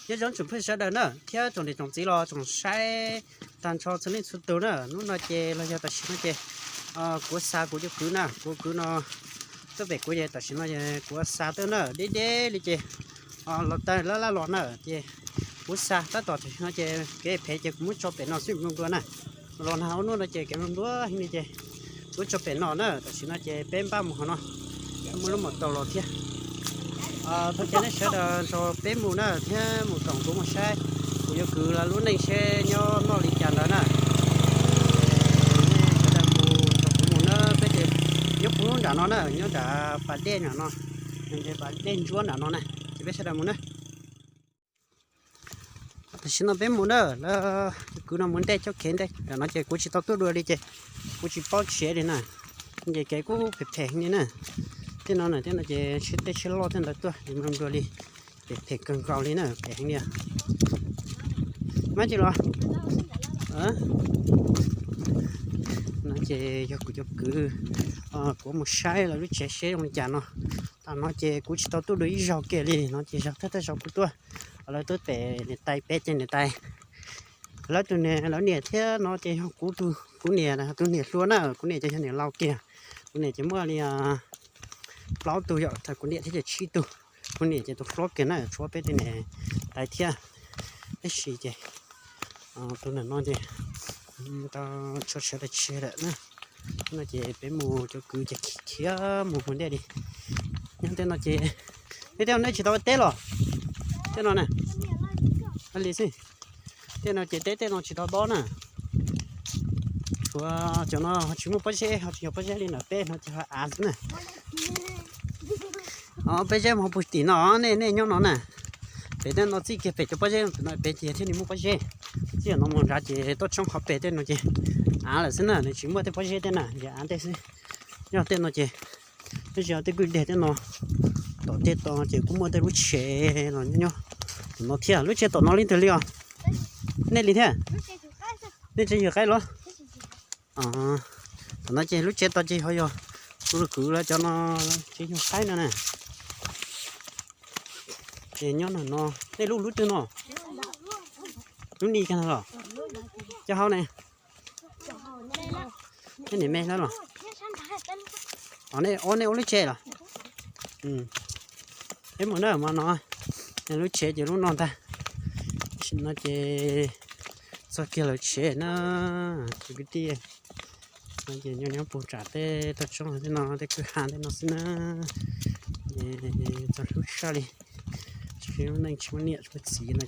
Nyob zoo tsoom phooj sawv daws na, thiab tsoom niam tsoom txiv los tsoom saib tag nrho txhua leej txhua tus na. Hnub no ces los yog tam sim no ces kuv xa kuv cov kwv na, kuv kwv no tuaj pem kuv ces tam sim no kuv xa tuaj na, deb deb li ces los tawg laj laj los na ces kuv xa tab tom tam sim no ces kev phem ces kuv muab tso pem no xwb npluag npluag na. Los nag ua hnub no ces kev npluag npluag heev li ces kuv tso pem no na, tam sim no ces peb npaj mus hauv no, muaj lub mos taus los thiab. Thov caw nej sawv daws nrog peb mus na thiab mus koom kuv mus saib kuv yuav kwv lawv lub neej seb nyob noj li cas ntawd na. Nej sawv daws mus nrog kuv mus na, peb ces nyob puag nram no na, nyob nram pas dej nram no, nram pas dej ntsuab nram no na, ces peb sawv daws mus na. Tam sim no peb mus na, lawv kwv no mus ntej coj kev ntej nram no ces kuv tsis tau tuaj dua li ces kuv tsis paub tsev li na. Ces kev kuj phem phem heev li na. Tej no na, tej no ces tsheb tej tsheb loj tej ntawd tuaj ces npluag npluag li, phem phem kawg nkaus li na, phem heev li. Mab tsis los no ces yog kuv cov kwv, kuv mus saib lawv lub tsev seb zoo li cas no. Tam no ces kuv tsis tau tuaj dua ib zaug kiag li no ces zaug thawj thawj zaug kuv tuaj, lawv tuaj pem niam tais, peb ces niam tais, lawv tus niam, lawv niam thiab no ces yog kuv tus, kuv niam, tus niam hluas na, kuv niam ces yog niam laus kiag. Kuv niam ces muaj li plaub tug yom, kuv niam thiab ces tsib tug. Kuv niam ces tus hlob kiag na, tshuav peb tej niam tais thiab. Tab sis ces tus nam no ces tau tso siav tas tsis lawm na. No ces peb mus cov kwv ces khiav mus mus ntej li. Nyob tej no ces, tej no nej tsis tau teb los? Tej no na, li xwb. Tej no ces teb tej no tsis tau dob na. Tshuav cov no ho tsis muaj pob zeb, ho tsis yog pob zeb li ntawm peb no ces ho av xwb na. Pob zeb ho puag tim no, nej, nej nyob no na. Pem tej no txij kiag pem cov pob zeb no, pem ces thiaj li muaj pob zeb. Txij no mus nrad ces toj tshoob qhov pem tej no ces av lawm xwb na, nws tsis muaj tej pob zeb tej na, ces av tej xwb. Yog tej no ces nyob ze tej kwj deg tej no, tom tej to ces kuj muaj tej lub tsev los nyob nyob tom no thiab. Lub tsev tom no leej twg li os? Nej li thiab? Nej tsev yawg qaib los? Tom no ces lub tsev to ces ho yog kuv kwv lawv cov no, tsev yawg qaib no na. Ces nyob no no, nej lub lub twg no? Lub ni kiag no los? Cov hauv ne? Tej niam me lawm los? Nej ua lub tsev los? Peb mus na, mas no lub tsev ces lub no ntag. Tam sim no ces txog kiag lawv tsev na, kwv tij. No ces nyob nyob puag nram tej toj roob tej no, tej kwj ha tej no xwb na. Txaus hlub tshaj li. Tsis muaj neej tsis muaj niam tsis muaj txiv no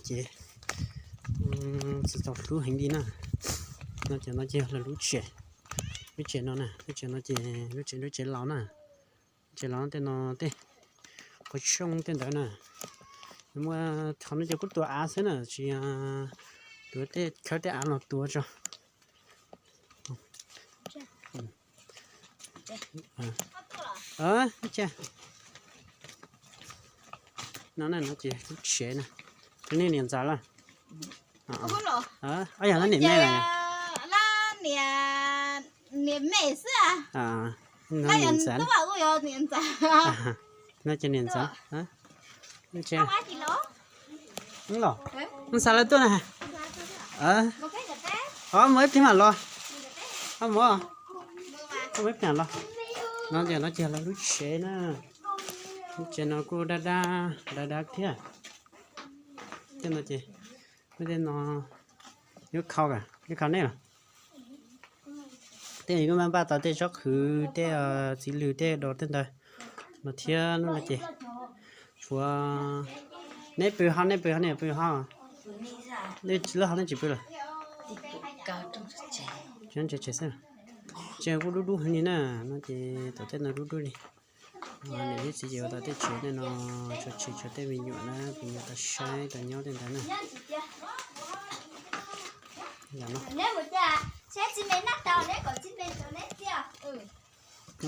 ces txaus hlub heev li na. No ces no ces yog lawv lub tsev. Lub tsev no na, lub tsev no ces lub tsev, lub tsev laus na. Tsev laus tej no tej qhov tshooj tej ntawd na. Muaj qhov no ces kuj tuav av xwb na, tsis tuav tej khawb tej av los tuav tso. No na no ces lub tsev na, tus nej niam ntxawm lawm? Ob yog lawv niam me lawm? Niam me xwb. Niam ntxawm. No ces niam ntxawm. Los, mus xa lawv tuaj na. Mus ib pliag mam los. Mus, mus ib pliag los. No ces no ces lawv lub tsev na. Lub tsev no kuj dab dab dab dab thiab. Tej no ces, tej no yuav khau, yuav khau nej los? Tej yuav npaj tau tej zaub qhwv tej txiv lws tej dos tej ntawd no thiab. Lub no ces tshuav, neb pw ho, neb pw ho, neb pw ho. Lub hov neb tsis pw los? Tsev xwb. Tsev kuj dub dub heev li na, no ces tom tej no dub dub li. Niam thiab txiv ces ua tau tej tsev tej no tso tseg rau tej me nyuam na, me nyuam tau saib tau nyob tej ntawd na.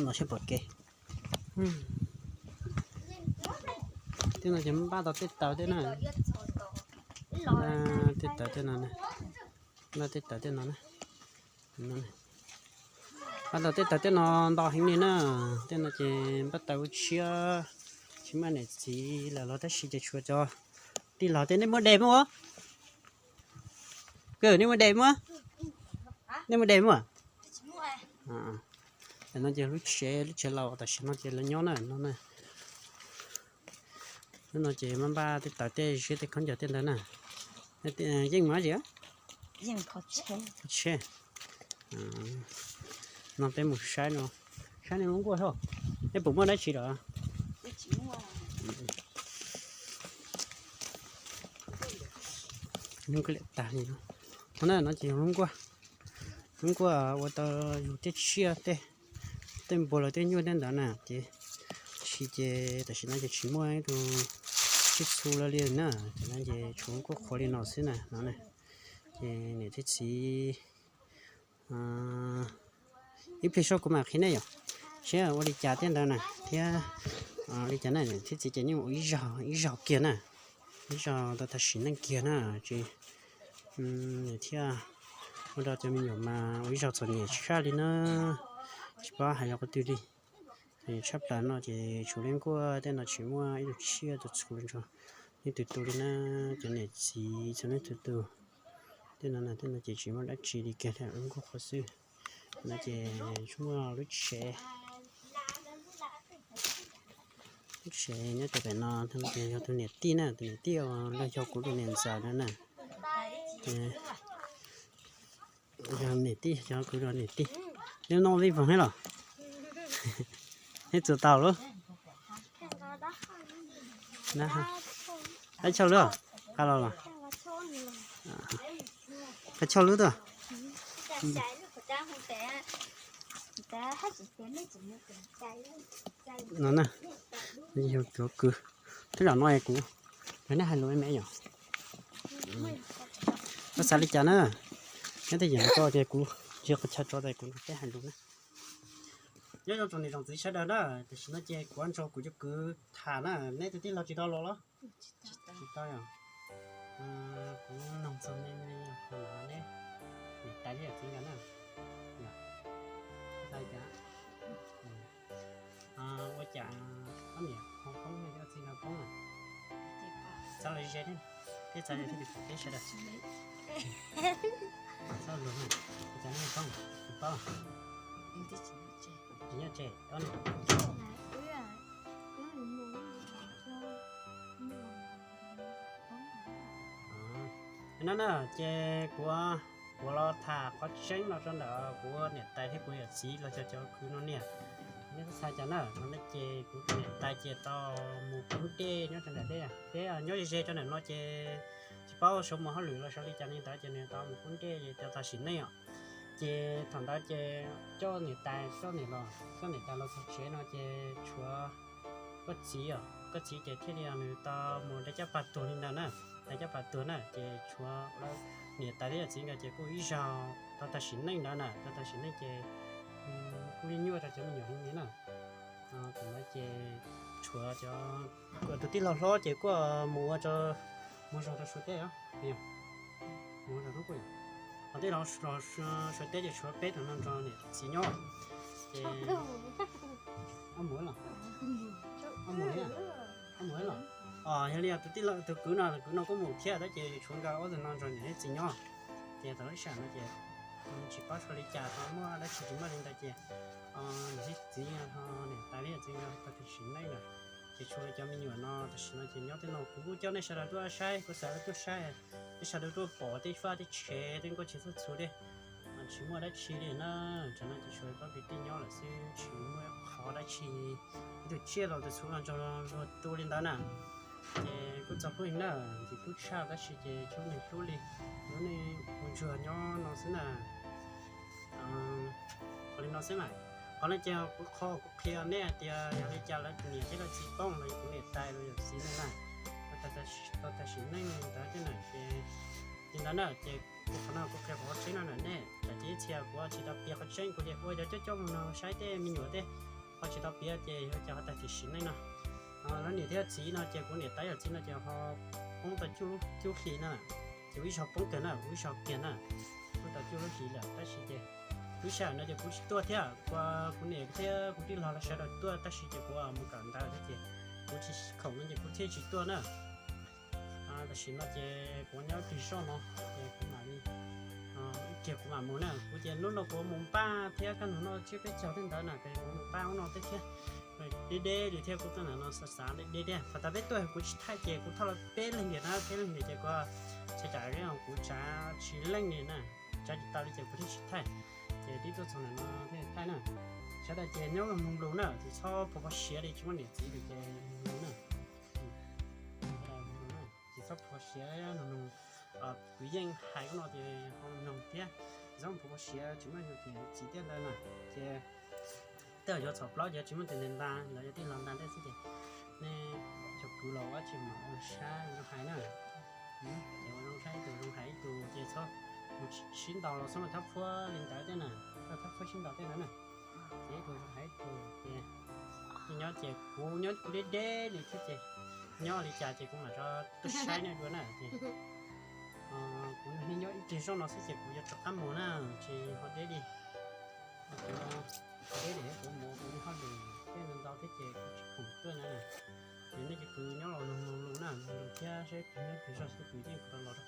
Los seb pom kev. Tej no ces npaj tau tej taws tej na. Tej taws tej no, npaj tej taws tej no na. Npaj tau tej taws tej no ntau heev li na. Tej no ces npaj taws ua tshiab, tsis muaj niam txiv lawm los tab sis ces tshuav cov Tij laug, nej muaj dej muaj? Nej muaj dej muaj? No ces lub tsev, lub tsev laus tam sim no ces lawv nyob na no. Lub no ces maj npaj tej tawv tej ziab tej khaub ncaws tej ntawd na. Yeej mus dab tsi? Tsheb. No peb mus saib no, saib nej lub nkuaj, nej puas muaj dab tsi lawm? Lub nkuaj liam tag li no. No na, no ces yog lub nkuaj, lub nkuaj ua tau yug tej tsiaj tej, tej npua los tej nyuj tej ntawd na ces, tsis ces tam sim no ces tsis muaj ib tug tsiaj txhu lawm li na, tam sim no ces tshuav lub nkuaj qhuav li no xwb na no. Ces niam thiab txiv ib pliag seb kuv mam qhia nej yom, seb ua li cas tej ntawd na thiab li cas na. Niam thiab txiv ces yeej ua ib zaug kiag na, ib zaug tau tag sim neej kiag na, ces thiaj ua rau cov me nyuam mas ua ib zaug txom nyem tshaj li na, tsis paub hais yog qhov twg li. Tshaj plaws no ces tshuav li nkuaj tej no tsis muaj ib tug tsiaj txhu txhu ntso leej twg tu li na, cov niam txiv txhua leej twg tu. Tej no tej no ces tsis muaj dab tsi li kiag, lub nkuaj qhuav xwb. No ces tsuas muaj lub tsev, lub tsev nyob rau pem no, yog tus niam tij na, tus niam tij los yog kuv tus niam ntxawm no na. Yog niam tij, yog kuv tus niam tij. Neb noj vij voog thiab los? Neb txua tau lub? Qab choj lub? Qab los los? Qab choj lub tuaj. No na, yog kuv kwv, twb zaum no kuv, yog nej hais lus me me yom. Koj xav li cas na? Nyob tej yam ko ces kuv tsis qhov chaw tso tas kuv nrog peb hais lus na. Nyob zoo tsoom niam tsoom txiv sawv daws na, tam sim no ces kuv nrog kuv cov kwv tham na, neb tus tij laug tsis tau los los? Tsis tau yom. Kuv noog txog me me, neb niam tais li yam txiv nkawd na, ua cas poj niam ho poob, txiv nkawd poob na? Txhob los ze thiab, peb sawv daws txhob luag na. Ua cas nej poob, tsis paub? Tsis nyob tsev, no na ces kuv, kuv los tham qhov tseeb no rau ntawm kuv niam tais thiab kuv yawm txiv los cov, cov kwv no niam. Neb txhob xav cas na, no ces kuv niam tais ces tau mus pub dej nyob rau ntawm dej, peb nyob ze ze rau ntawm no ces tsis paub sawv mus hauj lwm los sawv li cas li ntawd ces nws tau mus pub dej ces tau tag sim neej os. Ces thaum ntawd ces coj niam tais, coj niam los, coj niam tais los txog tsev no ces tshuav koj txiv os, koj txiv ces thiaj li nws tau mus da caj pas tuag li ntawd na, da caj pas tuag na ces tshuav niam tais thiab yawm txiv nkawd ces kuj ib zaug tau tag sim neej ntawd na, tau tag sim neej ces kuj nyuaj rau cov me nyuam heev li na. Thaum ntawd ces tshuav cov, kuv tus tij laug hlob ces kuj mus ua rau, mus zog rau Suav teb os, mus zog rau kuj yom. Qhov tej los Suav teb ces tshuav peb tus no nrog niam txiv nyob ces ob mus los, ob mus los. Yog li tus tij laug, tus kwv no, tus kwv no kuj mus thiab tab ces tshuav nkawd ob tug no nrog niam thiab txiv nyob. Ces thaum lub sij hawm no ces tsis paub ua li cas, tau muaj dab tsi tsis muaj li ntawd ces niam thiab txiv, niam tais thiab yawm txiv nkawd tau tag sim neej lawm. Ces tshuav cov me nyuam no tam sim no ces nyob tej no kuv kuj coj nej sawv daws tuaj saib, kuv xav tuaj saib, nej sawv daws tuaj pom tej vaj tej tsev tej nkuaj tsev txhua txhua tej, tsis muaj dab tsi li na. Tam no ces tshuav pab kwv tij nyob lawm xwb, tsis muaj qhov dab tsi, ib tug tsiaj los tus txhuv los nrog luag tu li ntawd na. Ces kuj txog pub na, ntxim hlub tshaj tab sis ces tsis muaj neeg hlub li, lub neej ua ntsuag nyob no xwb na. Qhov li no xwb mas, qhov no ces kuv qhov kuv qhia nej hais tias yog li cas lawv tus niam thiab lawv txiv poob los yog kuv niam tais los yog txiv neej na, tau tag sim neej ntawd thiab na ces, li ntawd na ces kuv qhov no kuv qhia qhov tseeb no na nej, tam sis ib txhia kuv tsis tau piav qhov tseeb, kuv ces ua cov coj coj mus no saib tej me nyuam tej, qhov tsis tau piav ces yog cov ho tag sim neej no. Lawv niam thiab txiv no ces kuv niam tais yawm txiv no ces ho poob tau cuaj lub hlis na, ces ua ib zaug poob kiag na, ua ib zaug kiag na, poob tau cuaj lub hlis lawm tab sis ces lub sij hawm no ces kuv tsis tuaj thiab, kuv niam thiab kuv tij laug lawv sawv daws tuaj tab sis ces kuv mus kawm ntawv thiab ces kuv tsis khoom no ces kuv thiaj tsis tuaj na. Tam sim no ces kuv nyob ib pliag zoj no, ces kuv mam li, ib pliag kuv mam mus na. Kuv ces hnub no kuv mus npaj thiab, kaj ntug no tsiab peb caug tej ntawd na, ces kuv mus npaj ub no tej thiab. Deb deb li thiab, kuv tuaj ntawm no xav xav deb deb thiab. Thaum tas peb tuaj kuv tsis thaij ces kuv thauj los peb leeg tiag na, peb leeg tiag ces kuv tsis tau, kuv tsav tsis leej li na, tsav tsis tau li ces kuv thiaj tsis thaij. Ces tib tuaj txog ntawm no thiaj thaij na. Sawv daws ces nyob mloog lus na, tsis txhob pho pho siav li, tsis muaj niam txiv li ces mloog lus na. Tsis txhob pho siav, kwv yeej hais ub no ces ho mloog thiab. Tsis txhob pho pho siav, tsis muaj niam txiv tej ntawd na. Ces tej zaum yuav txhaum plaub ces tsis muaj tus ntas, lawv yog tej los ntas tej xwb ces nej cov kwv los ua tsis mam ua zoo saib zoo hais na. Ces ua zoo saib ib tug zoo hais ib tug ces txhob mus sib ntaus los txhob mus thab phuab li ntawd tej na, thab phuab sib ntaus tej ntawd na. Ces ib tug zoo hais ib tug ces nyob ces kuv nyob kuv deb deb li thiab ces nyob li cas ces kuv mam rov tuaj saib nej dua na. Ces kuv nyob ib pliag zoj no xwb ces kuv yuav rov qab mus na, tsis ho deb li. Kuv deb li kuv mus kuv hauj lwm tej ntau thiab ces kuv tsis khoom tuaj na. Ces nej cov kwv nyob los mloog lus na, mloog lus thiab saib nyob ib pliag zoj xwb kuv yeej rov los rau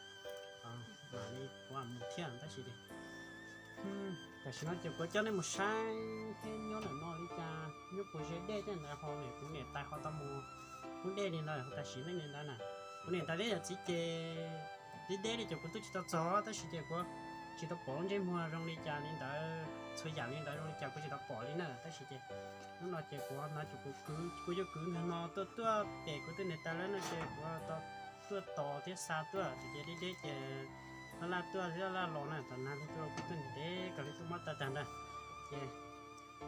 mam li kuv mus thiab tab sis ces tam sim no ces kuv coj nej mus saib thiab nyob ntawm no li cas, nyob puas ze dej tej ntawd ho, kuv niam tais ho tau mus ub dej li ntawd, tam sim neej li ntawd na. Kuv niam tais thiab yawm txiv ces deb deb li ces kuv twb tsis tau txog tab sis ces kuv tsis tau pom lub ntsej muag zoo li cas li ntawd, txhua yam li ntawd zoo li cas kuv tsis tau pom li na tab sis ces hnub no ces kuv no ces kuv kwv, kuv cov kwv ntawm no tuaj tuaj pem kuv tej niam tais lawm no ces kuv tau tuaj tos thiab xa tuaj, ces deb deb ces laj laj tuaj thiab laj los na, tam nag tuaj kuv tuaj ntev kawg li tuaj mob tag tag ntag. Ces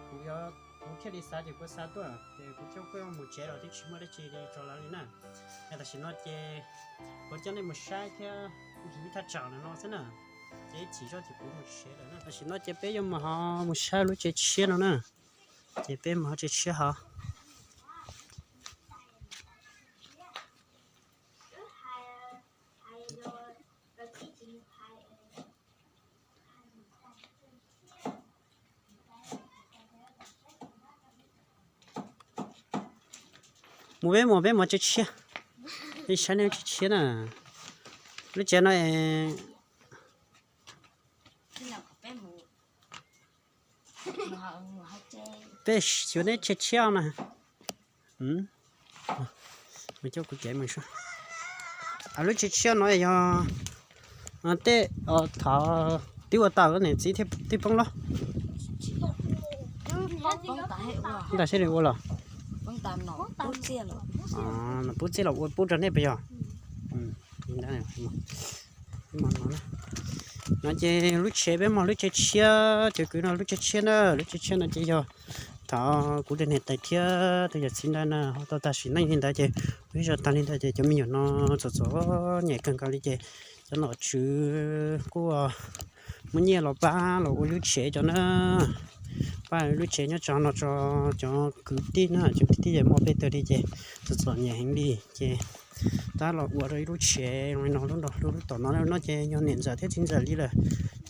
kuv yuav, kuv thiaj li xav ces kuv xa tuaj, ces kuv coj koj mus tsev los twb tsis muaj dab tsi li rau lawv li na. Tam sim no ces kuv coj nej mus saib thiab nrhiav ib thaj tsam no xwb na, ces ib chim zoj ces kuv mus tsev lawm na. Tam sim no ces peb yuav mus ho mus saib lub tsev tshiab no na, ces peb mus ho tsev tshiab ho. Mus peb mus, peb mus tsev tshiab, peb saib nej tsev tshiab na. Lub tsev no peb xyuas neb tsev tshiab na. Coj kuv cev mus. Lub tsev tshiab no yog tej thaum twb ua tau niam txiv thiaj poob los. Ntam seb li ua los, pub txiaj los ua pub rau nej puas yog? No ces lub tsev, peb mus lub tsev tshiab, cov kwv no lub tsev tshiab na, lub tsev tshiab no ces yog thaum kuv tus niam tais thiab tus yawm txiv ntawd na ho tau tag sim neej li ntawd ces lub zej zog tag li ntawd ces cov me nyuam no txom txom nyem kawg nkaus li ces cov nom tswv kuj muab nyiaj los pab los ua lub tsev cov na, pab lub tsev nyob tso no tso cov kwv tij na, cov kwv tij yog muaj peb tug li ces txom txom nyem heev li ces tab los ua rau ib lub tsev no, lub tom no no ces yog niam ntxawm thiab txiv ntxawm li lawm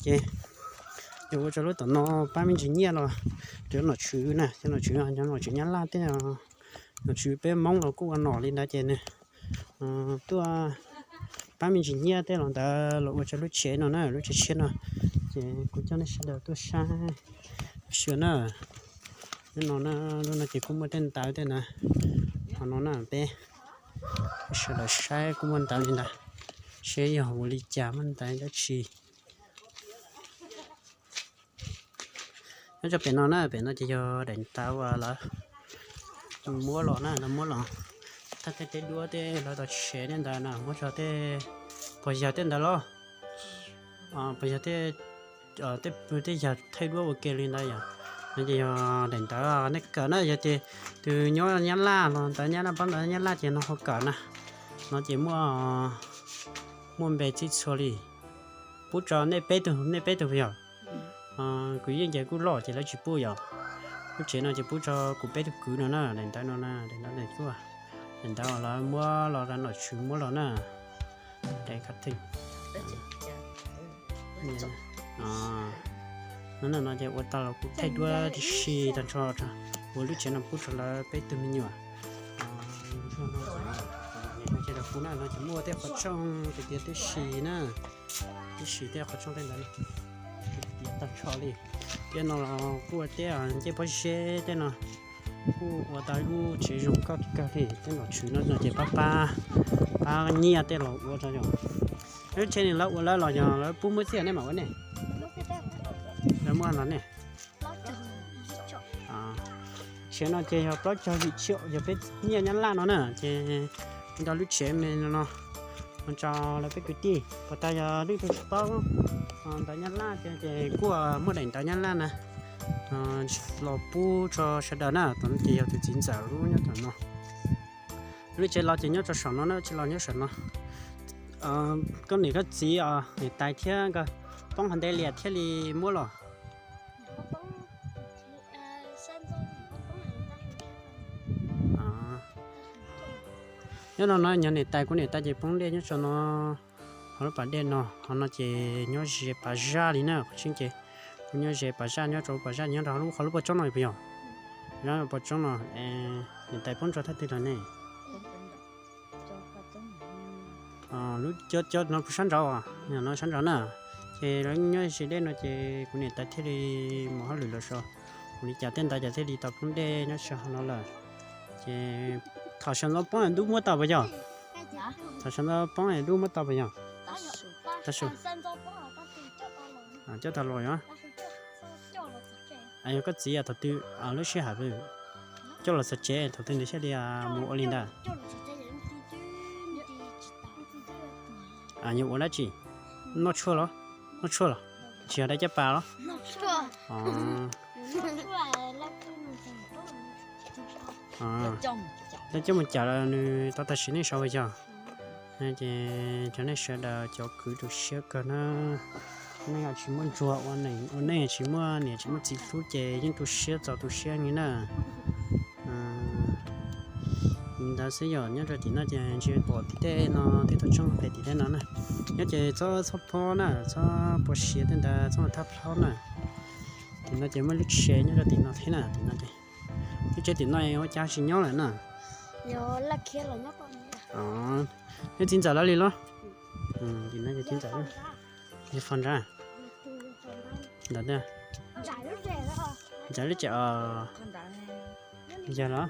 ces yog ua rau lub tom no pab me ntsis nyiaj los rau nom tswv na, cov nom tswv, cov nom tswv Nyab Laj tej, nom tswv peb Hmoob los kuj ua nom li ntawd ces nws tuaj pab me ntsis nyiaj tej los ntawd los ua rau lub tsev no na, lub tsev tshiab no. Ces kuv coj nej sawv daws tuaj saib xyuas na. Lub no na, lub no ces kuj muaj tej ntawv tej na, qhov no na peb sawv daws saib kuj muaj ntawv li ntawd, seb yog ua li cas muaj ntawv dab tsi. Nyob rau pem no na, pem no ces yog daim ntawv uas lawv muab los na, lawv muab los thaj tej teb duab tej lawv tau tshev tej ntawd na, muab tso tej pog yawg tej ntawd los, pog yawg tej, tej pw tej yawg thaij duab ua ke li ntawd yom. No ces yog daim ntawv nej kawm na, yog tias tus nyob Nyab Laj los ntawv Nyab Laj, pab ntawv Nyab Laj ces no ho kawm na. No ces muaj, muaj npe txhij txhua li. Pub rau nej peb tug, nej peb tug yog, kwv yeej ces kuj loj ces lawv tsis pub yom. Lub tsev no ces pub rau kuv peb tug kwv no na, daim ntawv no na, daim ntawv daim tuaj, daim ntawv lawv muab los, lawv nom tswv muab los na. No ces ua tau los kuv thaij duab tib si tag nrho, ua lub tsev no pub rau lawv peb tug me nyuam. Ces rau kuv na no ces muaj tej qhov rooj tias tias tib si na, tib si tej qhov rooj tej ntawd tias tag nrho li. Tej no los kuj ua tej ncej pob zeb tej no kuj ua tau lub tsev zoo nkauj kawg li. Tej nom tswv no no ces pab pab pab nyiaj tej los ua rau yom. Lub tsev no lawv ua lawv los yog lawv pub muab txij nej mam ua nej? Lawv muab los nej? Tsev no ces yog plaub caug yim triệu, yog peb nyiaj Nyab Laj no na ces nrog lub tsev me no no mus rau lawv peb kwv tij puas tas yog leej twg tsis paub ntawv Nyab Laj ces kuj muaj daim ntawv Nyab Laj na los pub rau sawv daws na. Tam no ces yog tus txiv ntxawm lub nyob tom no. Lub tsev los ces nyob rau saum no na, tsev los nyob saum no. Koj niam koj txiv, niam tais thiab nkawd poob qhov ntej li thiaj li muab los? Nyob no no yog niam tais, kuv niam tais ces poob dej nyob rau no, hauv lub pas dej no, hauv no ces nyob ze pas zaj li na, qhov tseeb ces kuj nyob ze pas zaj, nyob rau pas zaj nyob rau qhov lub pas tsob no puas yog? Pas tsob no, niam tais poob rau thaj twg los ne? Lub cov cov no puas sab nraud, no sab nraud na. Ces lawv nyob ze dej no ces kuv niam tais thiaj li mus hauj lwm los so, ua li cas tej ntawd ces thiaj li tau poob dej nyob sab hauv no lawm. Ces thaum sawv ntxov poob ntub muab tau puas yog? Thaum sawv ntxov poob ntub muab tau puas yog? Tau su, coj tau los yog. Yog koj txiv thaum twg lub sij hawm coj los txog tsev thaum twg nws thiaj li mus ua li ntawd? Yuav ua dab tsi? Noj tshuaj los? Noj tshuaj los? Tsis yog dab caj pas los? Lawv coj mus cav los nws tau tag sim neej saud puas yog? Ces cov nej sawv daws cov kwv tu siab kawg na. Nej tsis muaj ntsuag ua neej, ua neej tsis muaj niam tsis muaj txiv hlub ces yeej tu siab txaus tu siab li na. Li ntawd xwb yog nyob rau tim no ces tsis pom tim tej no, tej toj roob pem tim tej no na. Nyob ces txhob txhob phob na, txhob pua siav tej ntawd, txhob thab plaub na. Tim no ces muaj lub tsev nyob rau tim no thiab na, tim no ces lub tsev tim no ua cas tsis nyob lawm na. Neb txiv ntxawm lawv li los? Tim no ces txiv ntxawm, fo nrab ntawd. Ntxawm lub tsev, yog los?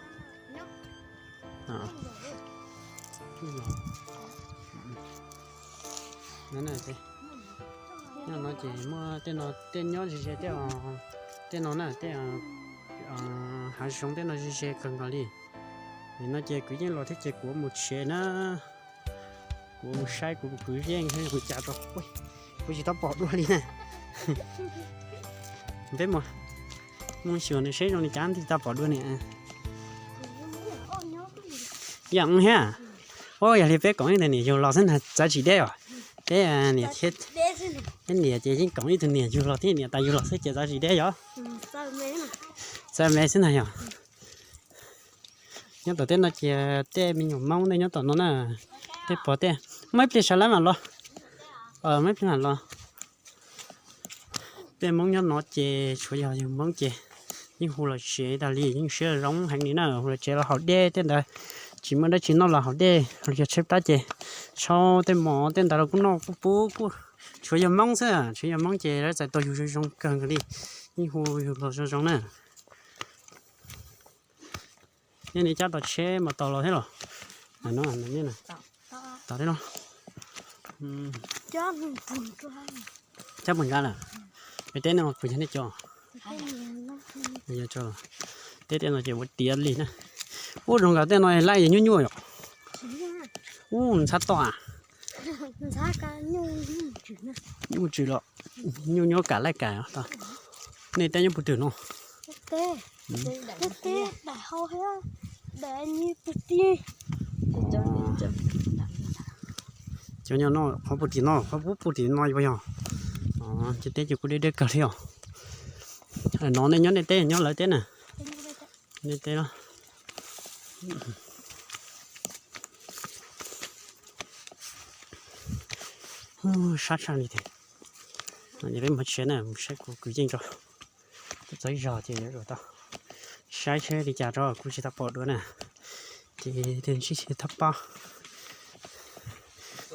Nyob no ces muaj tej no, tej nyob ze ze tej, tej no na, tej hav zoov tej no ze ze kawg nkaus li. Nim no ces kuv yeej los thiab ces kuv mus tsev na. Kuv mus saib kuv kwv yeej mus cas rau, kuv tsis tau pom dua li na. Peb mus, mus xyuas nws seb zoo li cas tsis tau pom dua ni. Yam thiab. Ua yog li peb koom ib tug niam yug los xwb ntag, txawv tsis deb os. Peb niam thiab, peb niam ces yeej koom ib tug niam yug los thiab niam tais yug los xwb ces txawv tsis deb yog. Txawv me xwb ntag yog. Nyob tom tej no ces tej me nyuam Hmoob nej nyob tom no na, tej pog tej, muaj ib pliag sawv lawv mam los, muaj ib pliag mam los. Tej Hmoob nyob no ces tsuav yog yug Hmoob ces yeej hu los tsev tas li, yeej siab zoo heev li na, hu los tsev los haus dej tej ntawd, tsis muaj dab tsi noj los haus dej, los yog tshaib plab ces tshaub tej mov tej ntawd los kuj noj kuj pub kuj, tsuav yog Hmoob xwb, tsuav yog Hmoob ces lawv txais tua yug zoo zoo kawg nkaus li, yeej hu yug los zoo zoo na. Nej nim cab tau tsheb mas tau los thiab los? Tau thiab no. Cab puas nrad lawm? Peb teb no puas yog nej cov? Teb tej no ces ua tiav li na. Ub, zoo nkaus tej no laij yog nyuaj nyuaj yom. Ub, ntxhab toj a. Nyuj tswm los, nyuj nyob kam laij kam. Nej teb nyob puag twg no? Cov nyob no qhov puag tim no, qhov puag tim no yog. Ces teb ces kuj deb deb kawg li os. No nej nyob nej teb nyob lawv teb na? Nej teb los. Sab tshaj li tiag. Peb mus tsev na, mus saib kuv kwv yeej tso. Txog ib zog ces yuav tau saib seb li cas rau kuv tsis tau pom dua na. Ces ntsib tsis thab pab.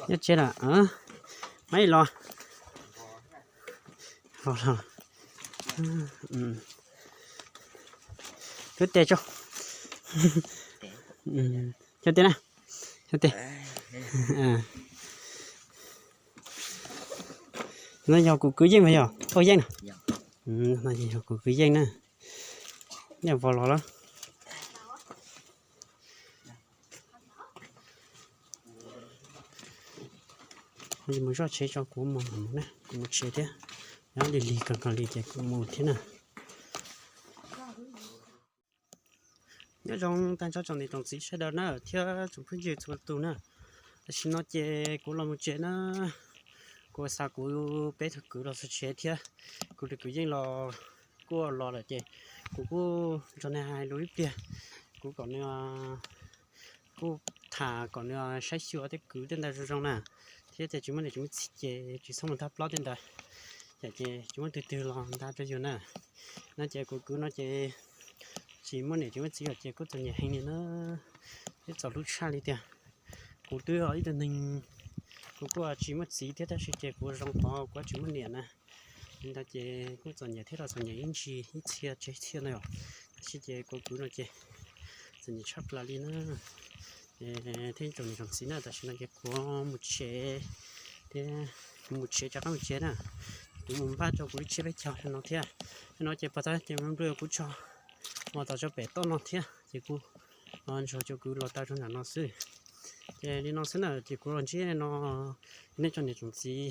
Nyob tsev lawm. Mab los. Lub tes tso. Xyov tes na. Xyov tes. No yog kuv kwv Yeej mas yog Paj Yeej na. No yog kuv kwv Yeej na. Yeej vos los lawm. Mus zoj tsev tso, kuv mus na, kuv mus tsev thiab. Nyob lig lig kawg nkaus li ces kuv mus thiab na. Nyob zoo tag nrho tsoom niam tsoom txiv sawv daws na thiab tsoom phooj ywg txhua tus na. Tam sim no ces kuv los mus tsev na. Kuv xa kuv peb tug kwv los txog tsev thiab. Kuv tus kwv Yeej los kuj los lawm ces kuv kuj nrog nws hais lus ib pliag. Kuv kom nws kuj tham kom nws saib xyuas tej kwv tej ntawd zoo zoo na, thiab tias tsis muaj niam tsis muaj txiv ces tsis txhob mus ntaus plaub tej ntawd, yam ces tsis muaj twg twg los ntaus rau yus na. No ces kuv kwv no ces tsis muaj niam tsis muaj txiv lawm ces kuj txom nyem heev li na, thiab txom hlub tshaj li tiag. Kuv twb yog ib tug neeg, kuv kuj tsis muaj txiv thiab tab sis ces kuv zoo qhov kuv tsis muaj niam na. Li ntawd ces kuj txom nyem thiab los txom nyem ib ntsis ib txhia tseg ib txhia no yom. Tab sis ces kuv kwv no ces txom nyem tshaj plaws li na. Thiab tsoom niam tsoom txiv na, tam sim no ces kuv mus tsev thiab, kuv mus tsev rov qab mus tsev na. Kuv mus npaj rau kuv lub tsiab peb caug no thiab. No ces pom tag ces me nplua kuv tso mus tom tso pem toj no thiab ces kuv nrog cov kwv los tau rau nram no xwb. Ces li no xwb na ces kuv los ntsib no, nej tsoom niam tsoom txiv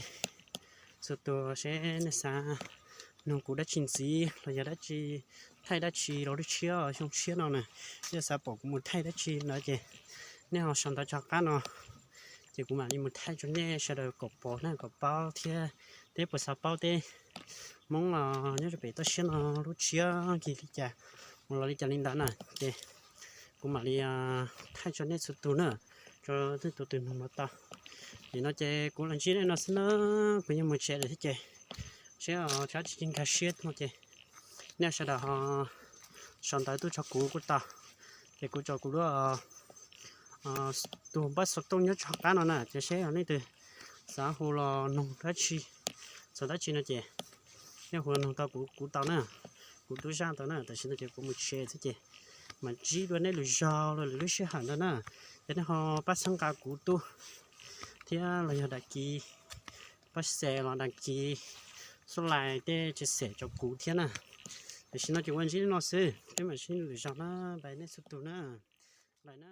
txhua tus seb nej xav nug kuv dab tsi ntxiv los yog dab tsi, thaij dab tsi los lub tshiab xyoo tshiab no na, nej xav pom kuv mus thaij dab tsi no ces nej ho sau ntawv rau qab no, ces kuv mam li mus thaij rau nej sawv daws kom pom na, kom paub thiab, thiab puas xav paub tej Hmoob nyob rau pem toj siab no lub tshiab kiag li cas, mus los li cas li ntawd na, ces kuv mam li thaij rau nej txhua tus na, rau nej tus twg nug los tau. Nim no ces kuv los ntsib nej no xwb na, kuv yuav mus tsev lawm thiab ces seb tsab tsis nkag siab no ces nej sawv daws ho sau ntawv tuaj rau kuv kuj tau, ces kuv tso kuv lub tus npawb xov tooj nyob rau qab no na, ces seb yog leej twg xav hu los nug dab tsi, xav dab tsi no ces nej hu los nug tau kuv, kuv tau na, kuv tub zaj tau na. Tam sim no ces kuv mus tsev xwb ces mam ntsib dua nej lwm zaug los lwm lub sij hawm ntawd na, ces nej ho pab txhawb nqa kuv tub thiab los yog dag kis, pab share los dag kis, subscribe tej tsis xem rau kuv thiab na. Tam sim no ces ua ntsib no xwb, peb mam sib ntsib lwm zaug na, bye nej txhua tus na, bye na.